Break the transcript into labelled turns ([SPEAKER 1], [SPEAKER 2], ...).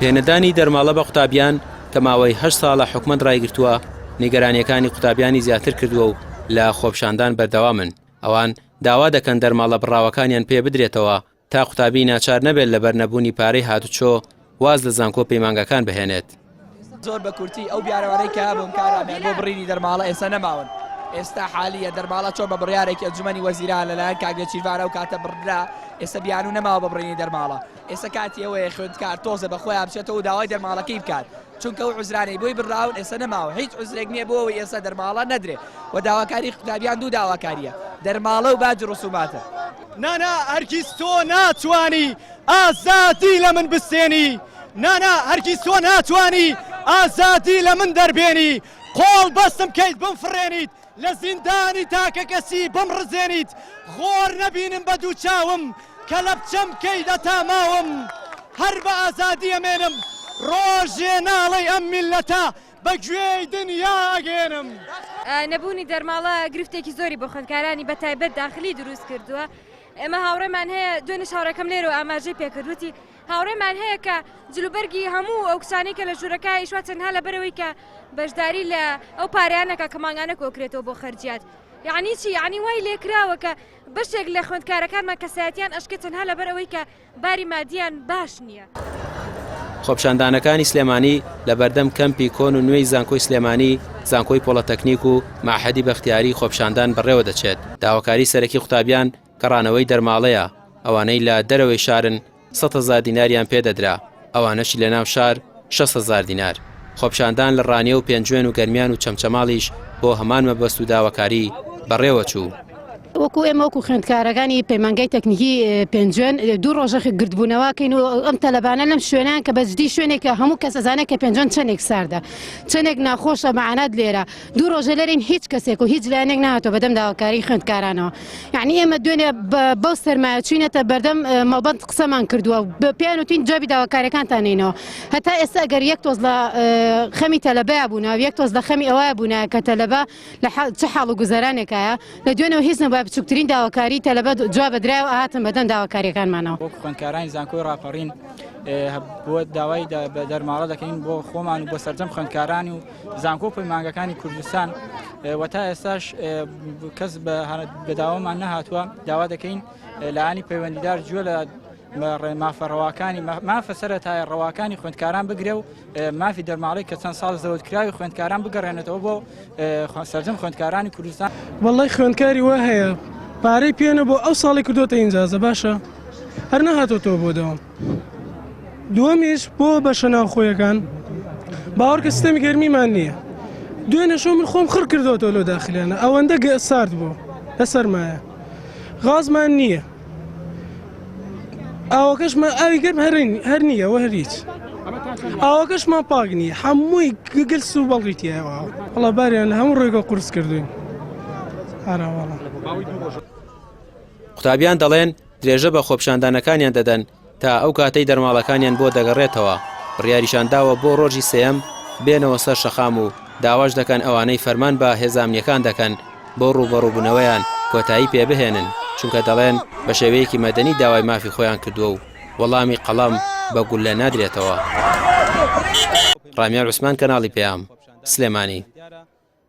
[SPEAKER 1] پێنەدانی دەرماڵە بە قوتابیان کە ماوەی هەشت ساڵە حکومەت ڕایگرتووە، نیگەرانییەکانی قوتابیانی زیاتر کردووە و لە خۆپیشاندان بەردەوامن. ئەوان داوا دەکەن دەرماڵە بڕاوەکانیان پێ بدرێتەوە تا قوتابی ناچار نەبێت لەبەر نەبوونی پارەی هاتوچۆ واز لە زانکۆ پەیمانگاکان بهێنێت.
[SPEAKER 2] زۆر بە کورتی ئەو بیارەوانەی کە هەبوون کارامیان بۆ بڕینی دەرماڵە ئێستا نەماون ئێستا حالیە دەرماڵە چۆن بە بڕیارێکی ئەنجومەنی وەزیران لەلایەن کاک نێچیرڤان ئەو کاتە بڕدرا ئێستا بیانوو نەماوە بە بڕینی دەرماڵە ئێستا کاتی ئەوەیە خوێندکار تۆزێ بە خۆیان بچێتەوە و داوای دەرماڵەکەی بکات چونکە ئەو عوزرانەی بۆی بڕاون ئێستا نەماوە هیچ عوزرێک نییە بۆ ئەوەی ئێستا دەرماڵە نەدرێ و داواکاری قوتابیان دوو داواکاریە دەرماڵە و باجی ڕسوماتە.
[SPEAKER 3] نانا هەرگیز تۆ ناتوانی ئازادی لە من بستێنی نانا هەرگیز تۆ ناتوانی ئازادی لە من دەربێنی قۆڵ بەستم کەیت بمفڕێنیت لە زیندانی تاکەکەسی بمڕزێنیت خۆر نەبینم بە دوو چاوم کەلەپچەم کەیت هەتا ماوم هەر بە ئازادی ئەمێنم ڕۆژێ ناڵەی ئەم میللەتە بە گوێی دنیا ئەگەیەنم.
[SPEAKER 4] نەبوونی دەرماڵە گرفتێکی زۆری بۆ خوێندکارانی بە تایبەت داخلی دروست کردووە ئێمە هاوڕێمان هەیە دوێنێش هاوڕێکەم لێرەوە ئاماژەی پێکرد وتی هاوڕێمان هەیە کە جلوبەرگی هەموو ئەو کچانەی کە لە ژوورەکە ئیشوا تەنها لەبەرەوەی کە بەشداری لە ئەو پارەیانەکە کە مانگانە کۆکرێتەوە بۆ خەرجیات یعنی چی یعنی وای لێکراوە کە بەشێک لە خوێندکارەکانمان کەسایەتیان ئەشکێت تەنها لەبەر ئەوەی کە باری مادیان باش نییە.
[SPEAKER 1] خۆپیشاندانەکانی سلێمانی لە بەردەم کەمپی کۆن و نوێی زانکۆی سلێمانی، زانکۆی پۆڵەتەکنیک و مەعهەدی بەختیاری خۆپیشاندان بەڕێوەدەچێت، داواکاری سەرەکی قوتابیان گەڕانەوەی دەرماڵەیە، ئەوانەی لە دەرەوەی شارن 100 هەزار دیناریان پێدەدرا، ئەوانەشی لەناو شار 6 هەزار دینار. خۆپیشاندان لە ڕانیە و پێنجوێن و گەرمیان و چەمچەماڵیش بۆ هەمان مەبەست و داواکاری بەڕێوەچوو.
[SPEAKER 5] وەکو ئێمە وەکو خوێندکارەکانی پەیمانگای تەکنیکی پێنجوێن دوو ڕۆژە گردبوونەوە کەین و ئەم تەلەبانە لەم شوێنان کە بەجدی شوێنێکە هەموو کەس ئەزانێت کە پێنجوێن چەندێک ساردە چەندێک ناخۆشە مەعانات لێرە دوو ڕۆژە لێرین هیچ کەسێک و هیچ لایەنێک نهاتوە بەدەم داواکاری خوێندکارانەوە یعنی ئێمە دوێنێ بەو سەرمایە چوینەتە بەردەم مەڵبەند قسەمان کردووە بە پێیان وتین جوابی داواکاریەکانتان نینەوە هەتا ئێستا ئەگەر یەک تۆز لە خەمی تەلەبەیا بوونە یەک تۆز لە خەمی ئەوە بوونە کە تەلەبە لە چ حاڵ و گوزەرانێکایە لە دوێنەوە هیچ نەبووە بچووکترین داواکاری تەلەبە جوابە درایەوە ئاهاتن بەدەم داواکاریەکانمانەوە.
[SPEAKER 6] وەک خوێندکارانی زانکۆی ڕاپەڕین بۆ داوای دەرماڵە دەکەین بۆ خۆمان و بۆ سەرجەم خوێندکارانی و زانکۆ و پەیمانگەکانی کوردستان و تا ئێستاش کەس بە داوامان نەهاتووە داوا دەکەین لایەنی پەیوەندیدار گوێ لە مافە ڕەواکانی مافە سەرەتایە ڕەواکانی خوێندکاران بگرێ و مافی دەرماڵەی کە چەند ساڵ زەوتکراوی خوێندکاران بگەڕێنێتەوە بۆ سەرجەم خوێندکارانی کوردستان.
[SPEAKER 7] وەڵای خوێندکاری وا هەیە پارەی پێ نەبووە ئەو ساڵی کردۆتە ئینجازە باشە هەر نەهاتۆتەوە بۆ دەوام دووەمیش بۆ بەشە ناوخۆیەکان باوەڕکە سیستەمی گەرمیمان نییە دوێنێ شەو من خۆم خڕ کردۆتەوە لەو داخلیانە ئەوەندە سارد بوو لە سەرمایە غازمان نییە ئاوەکەشمان ئاوی گەرم هەر نییە وە هەر هیچ ئاوەکەشمان پاک نییە هەمووی گلس و بەڵگی تایە وەڵا باریان لە هەموو ڕێگە قورس کردوین ئارا وەڵا.
[SPEAKER 1] قوتابیان دەڵێن درێژە بە خۆپیشاندانەکانیان دەدەن تا ئەو کاتەی دەرماڵەکانیان بۆ دەگەڕێتەوە، بڕیاریشان داوە بۆ ڕۆژی سێیەم بێنەوە سەر شەقام و داواش دەکەن ئەوانەی فەرمان بە هێزە ئەمنییەکان دەکەن بۆ ڕووبەڕووبوونەوەیان کۆتایی پێ بهێنن، چونکە دەڵێن بە شێوەیەکی مەدەنی داوای مافی خۆیان کردووە و وەڵامی قەڵەم بە گوللە نادرێتەوە. ڕامیار عوسمان، کەناڵی پەیام، سلێمانی.